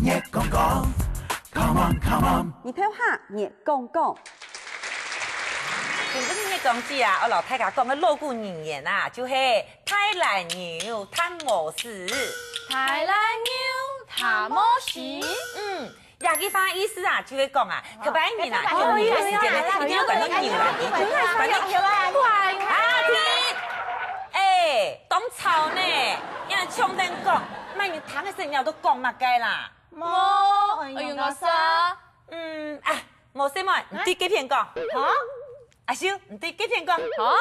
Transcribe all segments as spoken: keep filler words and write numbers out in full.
月光光，come on，come on。日頭下，月光光。今晡日月光姊啊，𠊎摎大家講个老古人言啊，就係大懶牛貪無屎。大懶牛貪無屎。嗯，這句話意思啊，就係講啊，頭擺人啊，用牛个時間呢，一定愛趕到牛欄裡，趕到牛欄裡。啊，停！哎，當吵呢，你還衝等講，麼人聽个時節你都講麼个啦？無，哎喲，𠊎說。嗯，啊，無細妹，你對該片講。好。阿秀，你對該片講。好。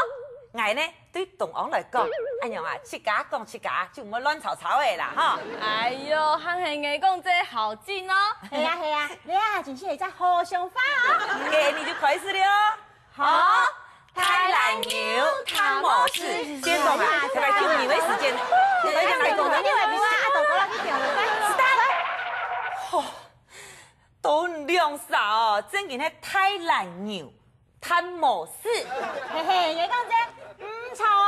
𠊎呢，對中央來講。恁樣啊，自家講自家，就毋會亂吵吵个啦，吼。哎喲，還係𠊎講最好聽哦。係啊，係啊，你啊，真係一隻好想法哦。該你就開始了哦。 好，大懶牛貪無屎。先講啊，頭擺救牛个時間，頭擺先來講啊。你話你話，阿豆哥，你講了，來，stop。吼，都兩儕哦，正經係大懶牛貪無屎。嘿嘿，你講這，毋錯哦。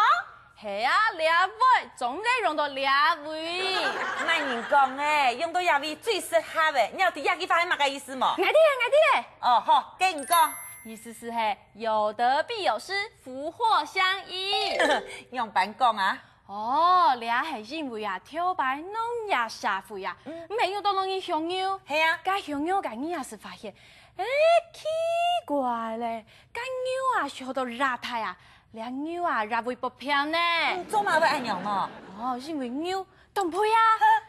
係啊，這位，總得用到這位。麼人講个，用到這位最適合个，你有知這句話係麼个意思無？𠊎知咧，𠊎知咧。哦，好，該你講。意思係，有得必有失，福禍相依。仰般講啊？哦，這係因為啊，頭擺農業社會啊，毋係有當多人畜牛。係啊。該畜牛个人啊，就發現，誒，奇怪咧，該牛啊，畜到偌大啊， 這牛啊，也會發病呢。嗯，做麼會恁樣哦？哦，因為牛當肥啊，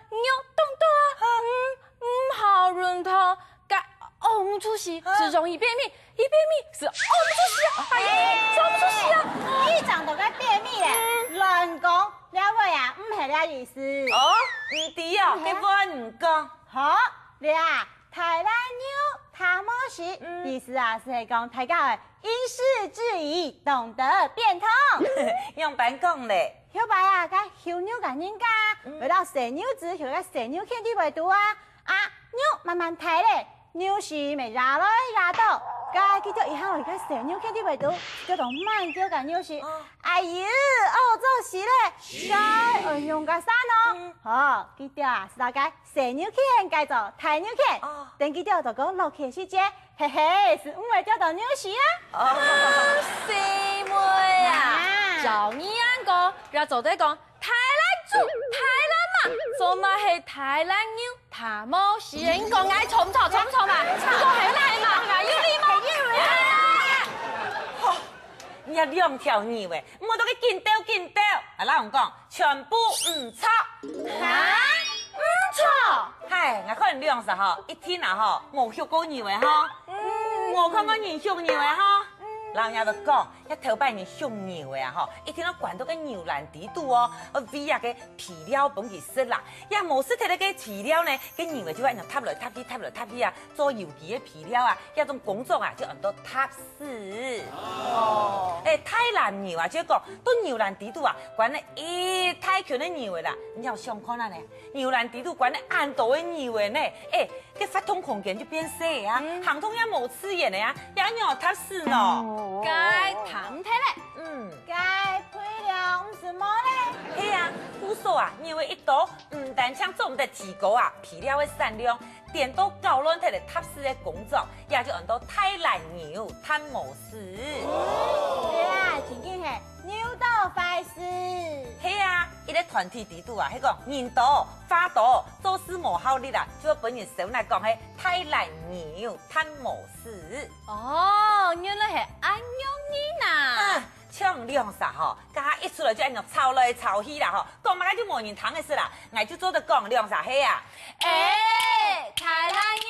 牛當大啊，嗯，毋好運動，該屙毋出屎，就容易便秘，一便秘就屙毋出屎啊，哎呀，屙毋出屎啊。你講到該便秘咧，亂講，這位啊，毋係這意思。哦，毋知哦，該換你講。好，這啊，大懶牛貪無屎，意思啊，係講大家愛 因事制宜，懂得變通。仰般講咧？頭擺啊，該畜牛个人家，會摎細牛子畜在細牛圈裡背肚啊，啊，牛慢慢大咧，牛屎乜壓來壓到，該佢兜一下落去該細牛圈裡背肚，就當滿噭个牛屎，哎喲，屙做屎咧，該愛仰結煞哦。好，佢兜啊，就摎該細牛圈改做大牛圈，等佢兜著過落去个時節， 嘿嘿，就毋會噭到牛屎啊。哦，細妹啊，照你恁講，也做得講大懶豬、大懶馬，做麼係大懶牛、大無屎？你講𠊎著毋著？著毋著嘛？你講係毋係嘛？有理無？吼，你這兩條牛仔，毋好在該緊鬥緊鬥。𠊎摎你講， 全部毋著。哈？毋著？嗨，𠊎看你兩儕吼，一定啊吼，無畜過牛仔吼，無看過人畜牛仔吼。摎你兜講，這頭擺人畜牛仔啊吼，一定愛關到該牛欄裡肚哦，愛餵啊該肥料分佢食啦。也無食忒該肥料呢，該牛仔就會恁樣踏來踏去，踏來踏去啊， 做有機个肥料啊，這種工作啊，就安到踏屎。哦。欸，大懶牛啊，就講到牛欄底肚啊，關了一大群个牛仔啦。你有想看啊呢？牛欄底肚關了恁多个牛仔呢，欸，該活動空間就變細啊，行動也無自然个啊，也仰踏屎呢？該談忒咧。嗯。該肥料毋係無咧？係啊，故所啊，牛仔一多，毋單淨做毋得提高啊，肥料个產量， 顛倒搞亂忒了踏屎个工作，也就安到大懶牛貪無屎。對啊，正經係牛多壞事。係啊，一個團體底肚啊，係講人多、話多、做事無效率啊，就會分人笑來講係大懶牛貪無屎。哦，原來係恁樣呢啊！啊，像兩儕吼， 該下一出來就恁樣吵來吵去啦吼，講麼个就無人聽个事啦，𠊎就做得講兩儕係啊。欸，大懶牛